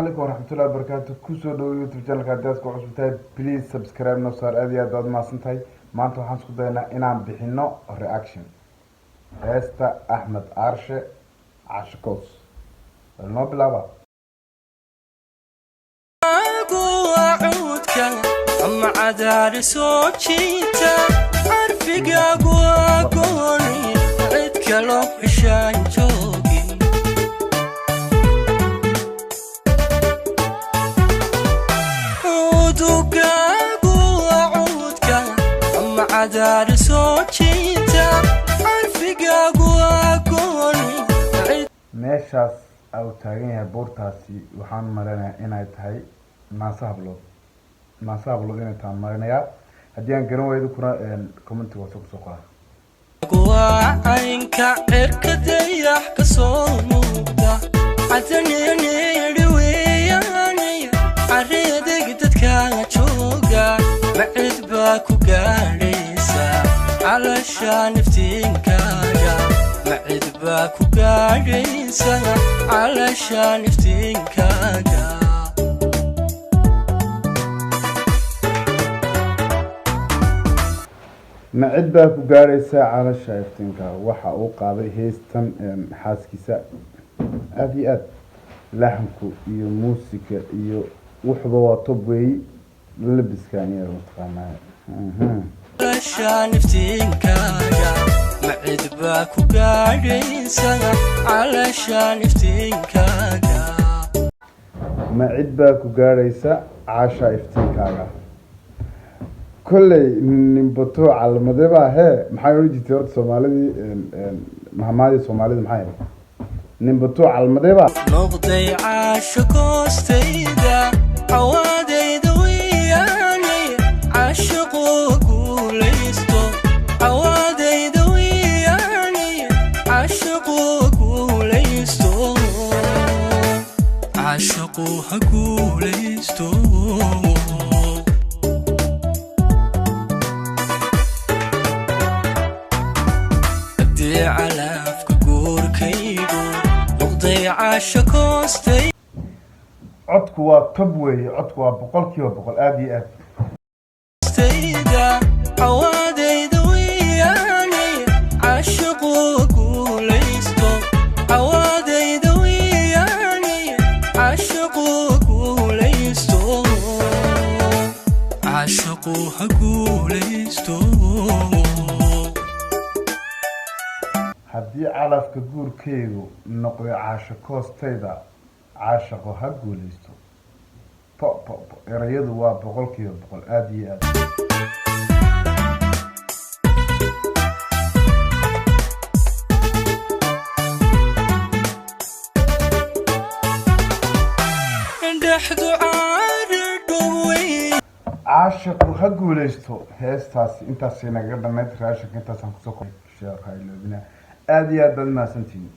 Calaykum waraxmatullahi wabarakaatu. Kusoo dhawo YouTube channelka. Haddii aad ku cusub tahay, please subscribe noo saar. Aad iyo aad baad mahadsan tahay. Maanta waxaan isku daynaa inaan bixino reaction heesta Axmed Aarshe, Caashikoos. Noo bilaaba. Cuudka ama cadaari soo jiita, carfigaagu waa gooni, cid kaloo heshaan joogin. Udugaagu waa cuudka ama cadaari soo jiita, carfigaagu waa gooni, cid Meeshaas uu taagan yahay, buurtaasi, waxaan maleynayaa inay tahay Naasa Hablood. Naasa Hablood inay tahay maleynayaa. Haddii aan garan waydo kuna, commentiga hoose kusoo qoraa. Waa caynka cirka, dayax ka soo muuqda, cadanidhi weeyaane, careedeg dadka jooga, ma cid baa ku gaadhaysa calasha niftiinkaaga? Ma cid baa ku gaadhaysa calasha niftiinkaaga? Ma cid baa ku gaadhaysa calasha iftiinka? Waxa uu qaaday heestan xaaskiisa. Aada iyo aad laxanku iyo muusika iyo wuxuba waa top weeyi. Labiskan iyo mataqaanaa. Calasha niftiinkaaga, ma cid baa ku gaadhaysa calasha niftiinkaaga? Ma cid baa ku gaadhaysa caasha iftiinkaaga? Kolley nimbato calmade baa hee. Maxay odhan jirtay horta Soomaalidii? Mahmaadii Soomaalida maxay ahayd? Nimbato calmade baa Noqday caasho koostayda, cawaadayda wiyaane, caashiqu guulaysto, cawaadayda wiyaane, caashiqu guulaysto, caashiqu ha guulaysto. Haddii calaafka guurkaygu noqday caasho koostay. Codku waa top weeye. Codku waa 100%, aada iyo aad. Tayda, cawaadayda wiyaane, caashiqu guulaysto, cawaadayda wiyaane, caashiqu guulaysto, caashiqu ha guulaysto. Haddii calafka guurkaygu noqday caasho koostayda, caashaqo ha guulaysto. Po po po, erayadu waa 100%, aada iyo aad. Dhexdu caari dhowey. Caashaqu ha guulaysto. Heestaasi intaasay nagaga dhamayd. Raashinka intaasaan kusoo sheekha iloobina. Aada iyo aad baad mahadsantihiin.